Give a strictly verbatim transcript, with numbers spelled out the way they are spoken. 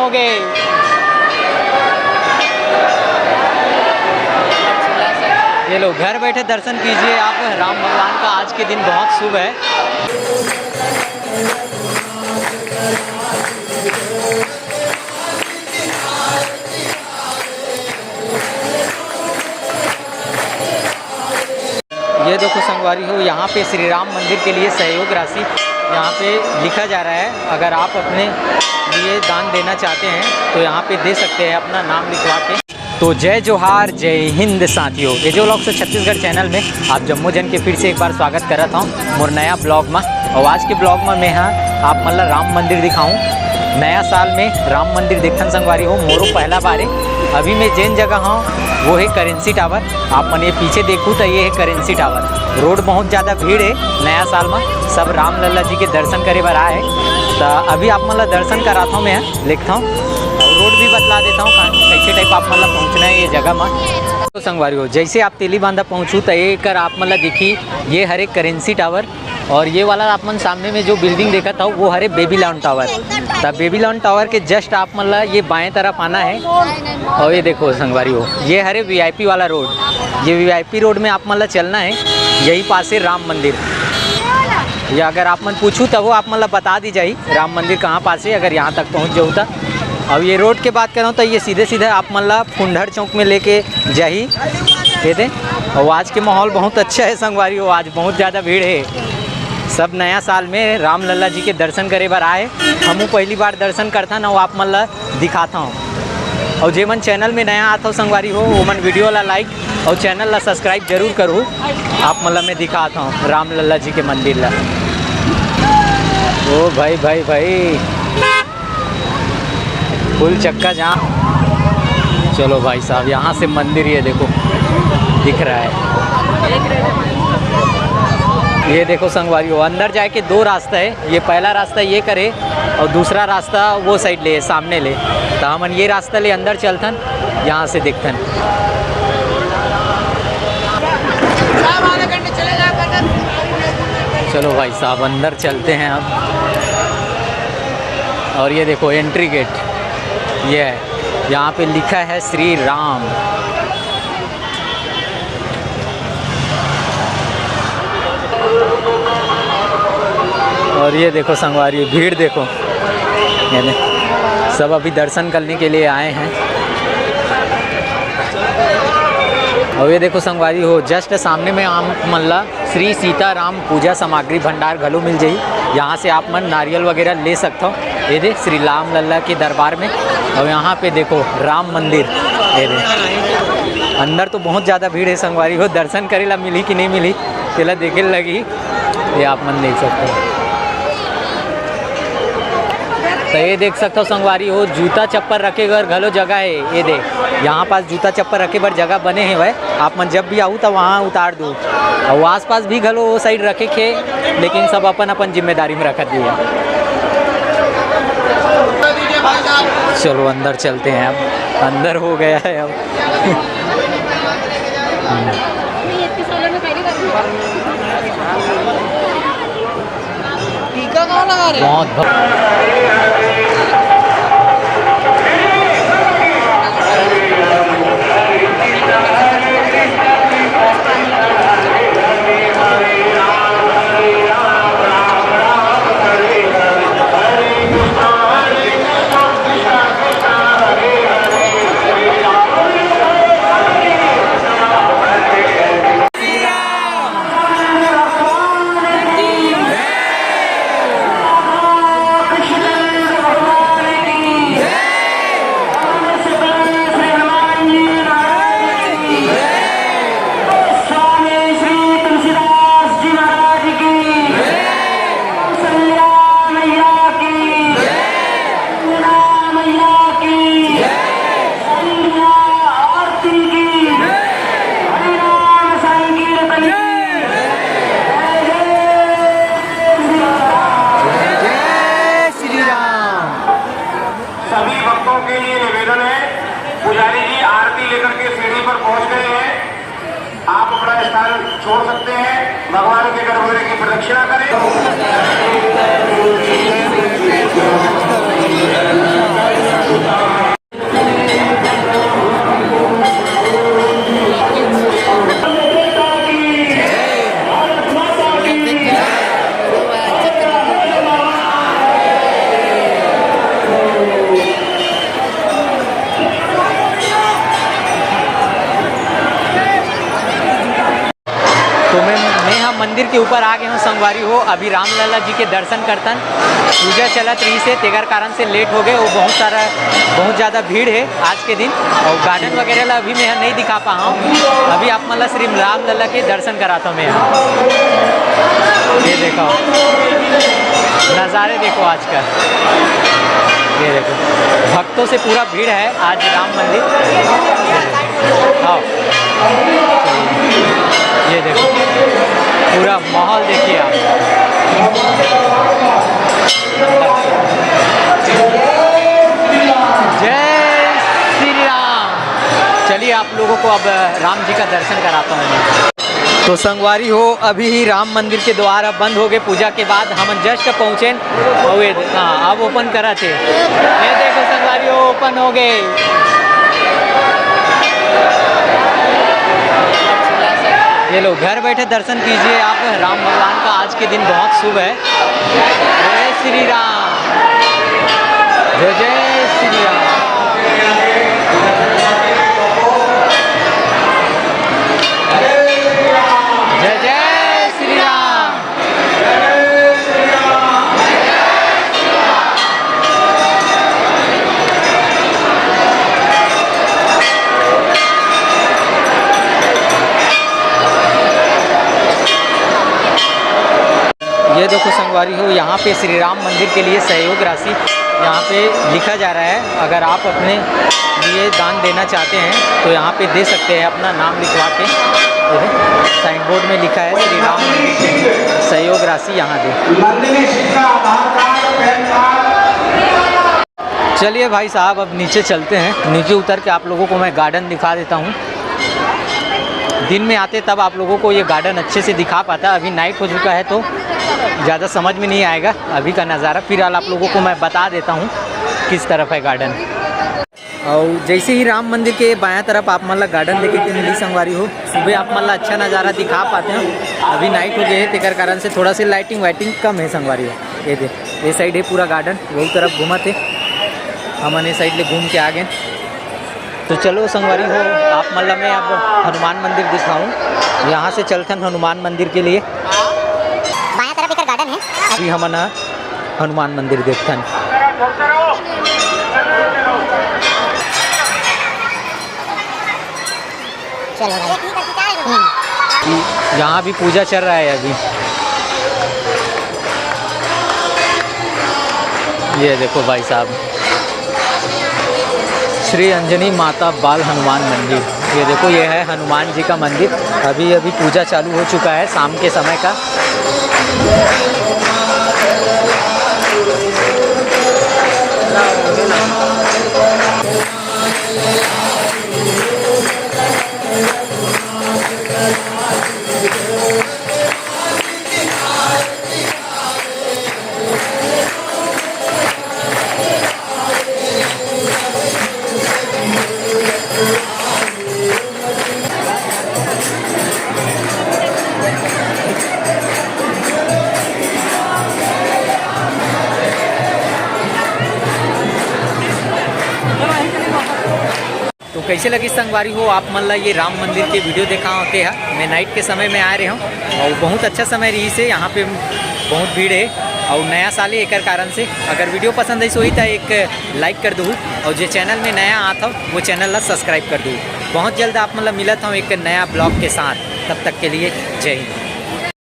हो गए। ये लो, घर बैठे दर्शन कीजिए आप। राम भगवान का आज के दिन बहुत शुभ है। ये देखो संगवारी हो, यहाँ पे श्री राम मंदिर के लिए सहयोग राशि यहाँ पे लिखा जा रहा है। अगर आप अपने लिए दान देना चाहते हैं तो यहाँ पे दे सकते हैं अपना नाम लिखवा के। तो जय जोहार, जय हिंद साथियों, एजे व्लॉग्स छत्तीसगढ़ चैनल में आप जम्मो जन के फिर से एक बार स्वागत करत हूँ मोर नया ब्लॉग में। और आज के ब्लॉग में मैं हाँ आप मन ला राम मंदिर दिखाऊँ। नया साल में राम मंदिर देखथन संगवारी हो, मोरो पहला बार है। अभी मैं जेन जगह हूँ वो है करेंसी टावर। आप मन ये पीछे देखू तो ये है करेंसी टावर। रोड बहुत ज़्यादा भीड़ है नया साल में, सब राम लल्ला जी के दर्शन करे बर आए। तो अभी आप मन ला दर्शन कराता हूँ मैं, लिखता हूँ और रोड भी बतला देता हूँ कहाँ, कैसे टाइप आप मन ला पहुँचना है ये जगह में। तो संगवारी हो, जैसे आप तेली बांधा पहुँचू तो ये कर आप मन ला दिखी, ये हरे करेंसी टावर। और ये वाला आप मन सामने में जो बिल्डिंग देखत हव वो हरे बेबीलोन टावर। त बेबीलोन टावर के जस्ट आप मन ला ये बाएं तरफ आना है। और ये देखो संगवारी हो, ये हरे वीआईपी वाला रोड। ये वीआईपी रोड में आप मन ला चलना है, यही पास है राम मंदिर। या अगर आप मन पूछू तब वो आप मन ला बता दी जाही राम मंदिर कहाँ पास है, अगर यहाँ तक पहुँच जाऊ त। अब ये रोड के बात करूँ तो ये सीधे सीधे आप मन ला फुंडहर चौक में लेके जाही। ये दे, और आज के माहौल बहुत अच्छा है संगवारी हो, आज बहुत ज़्यादा भीड़ है। सब नया साल में राम लल्ला जी के दर्शन करे बर आए। हमू पहली बार दर्शन करथन अउ आप मन ला दिखाता हूँ। और जे मन चैनल में नया आत हो संगवारी हो, वो मन वीडियो ला लाइक और चैनल ला सब्सक्राइब जरूर करू। आप मन ला मैं दिखाता हूँ राम लल्ला जी के मंदिर ला। ओ भाई, भाई, भाई, फुल चक्का जाम। चलो भाई साहब, यहाँ से मंदिर ये देखो दिख रहा है। ये देखो संगवारी हो, अंदर जाए के दो रास्ता है। ये पहला रास्ता ये करे और दूसरा रास्ता वो साइड ले, सामने ले। तो हमन ये रास्ता ले अंदर चलथन, यहाँ से देखथन। चलो भाई साहब, अंदर चलते हैं अब। और ये देखो एंट्री गेट, ये है, यहाँ पे लिखा है श्री राम। और ये देखो संगवारी, भीड़ देखो, ये दे-, सब अभी दर्शन करने के लिए आए हैं। और ये देखो संगवारी हो, जस्ट सामने में आप मन ला श्री सीताराम पूजा सामग्री भंडार घलो मिल जाही। यहाँ से आप मन नारियल वगैरह ले सकथो। ये दे श्री राम लल्ला के दरबार में। और यहाँ पे देखो राम मंदिर, ये दे अंदर तो बहुत ज़्यादा भीड़ है संगवारी हो, दर्शन करे ला मिली कि नहीं मिली, तेला देखे लगी। ये आप मन देख सकते हो। तो ये देख सकते हो संगवारी हो, जूता चप्पल रखे बर घलो जगह है। ये दे, यहाँ पास जूता चप्पल रखे बर जगह बने हुए, आप मन जब भी आऊ तो वहाँ उतार दो। और आसपास भी घलो वो साइड रखे खे, लेकिन सब अपन अपन जिम्मेदारी में रखत दिए। चलो अंदर चलते हैं, अब अंदर हो गया है अब। टीका कहाँ लगा रहे हैं? बहुत भ- स्वामी श्री तुलसीदास जी महाराज की, कौशल्या मैया की, मैया की, संध्या आरती की, हरिनाम संकीर्तन की। जय जय श्री राम। जय जय श्री राम। सभी भक्तों के लिए निवेदन है, पुजारी जी आरती लेकर के सीढ़ी पर पहुंच गए हैं। आप अपना स्थान छोड़ सकते हैं। भगवान के गर्भगृह की प्रदक्षिणा करें। मैं ह मंदिर के ऊपर आ गे हंव संगवारी हो। अभी रामलला जी के दर्शन करथन, पूजा चलत रहिस हे, तेकर कारण से लेट हो गे। वो बहुत सारा, बहुत ज्यादा भीड़ हे आज के दिन। और गार्डन वगैरह ला अभी मैं ह नहीं दिखा पाहूँ। अभी आप मन ला श्री रामलला के दर्शन कराता हूँ मैं ह। ये देखो, नज़ारे देखो आज का। ये देखो, भक्तों से पूरा भीड़ है आज राम मंदिर। आओ, ये देखो, पूरा माहौल देखिए आप। जय श्री राम। चलिए, आप लोगों को अब राम जी का दर्शन कराता हूँ मैं। तो संगवारी हो, अभी ही राम मंदिर के द्वार अब बंद हो गए पूजा के बाद। हमन just पहुँचे। और ये, हाँ, अब ओपन करा थे। ये देखो संगवारी हो, ओपन हो गए। ये लो, घर बैठे दर्शन कीजिए आप राम भगवान का। आज के दिन बहुत शुभ है। जय श्री राम, जय जय श्री राम। जय जय श्री राम। ये देखो संगवारी हो, यहाँ पे श्री राम मंदिर के लिए सहयोग राशि यहाँ पे लिखा जा रहा है। अगर आप अपने लिए दान देना चाहते हैं तो यहाँ पे दे सकते हैं, अपना नाम लिखवा के। ये साइन बोर्ड में लिखा है, श्री राम मंदिर के लिए सहयोग राशि यहाँ दे। नंदिनी सिक्का, आधार कार्ड, पैन कार्ड। चलिए भाई साहब, अब नीचे चलते हैं। नीचे उतर के आप लोगों को मैं गार्डन दिखा देता हूँ। दिन में आते तब आप लोगों को ये गार्डन अच्छे से दिखा पाता, अभी नाइट हो चुका है तो ज़्यादा समझ में नहीं आएगा अभी का नज़ारा। फिलहाल आप लोगों को मैं बता देता हूँ किस तरफ है गार्डन। और जैसे ही राम मंदिर के बायां तरफ आप मन ला गार्डन देखे के मिली संगवारी हो। सुबह आप मन ला अच्छा नज़ारा दिखा पाते हो, अभी नाइट हो गए है, तेकर कारण से थोड़ा से लाइटिंग वाइटिंग कम है संगवारी हो। ये दे, ये साइड है पूरा गार्डन, वही तरफ घूमत है। हमन ये साइड ले घूम के आ गए। तो चलो संगवारी हो, आप मन ला मैं अब हनुमान मंदिर दिखाऊं। यहाँ से चलथन हनुमान मंदिर के लिए। बायां तरफ एकर गार्डन है। अभी हमन ह हनुमान मंदिर देखथन। चलो भाई। हम्म। यहाँ भी पूजा चल रहा है अभी। ये देखो भाई साहब, श्री अंजनी माता बाल हनुमान मंदिर। ये देखो, ये है हनुमान जी का मंदिर। अभी अभी पूजा चालू हो चुका है शाम के समय का। तो कैसे लगिस संगवारी हो आप मन ला ये राम मंदिर के वीडियो देखा होते हैं? मैं नाइट के समय में आ रहे हूँ और बहुत अच्छा समय रहिस हे। यहाँ पे बहुत भीड़ है और नया साल है, एकर कारण से। अगर वीडियो पसंद आइस होही तो एक लाइक कर दू और जो चैनल में नया आत हो वो चैनल ला सब्सक्राइब कर दू। बहुत जल्द आप मन ला मिलत हूँ एक नया ब्लॉग के साथ, तब तक के लिए जय हिंद।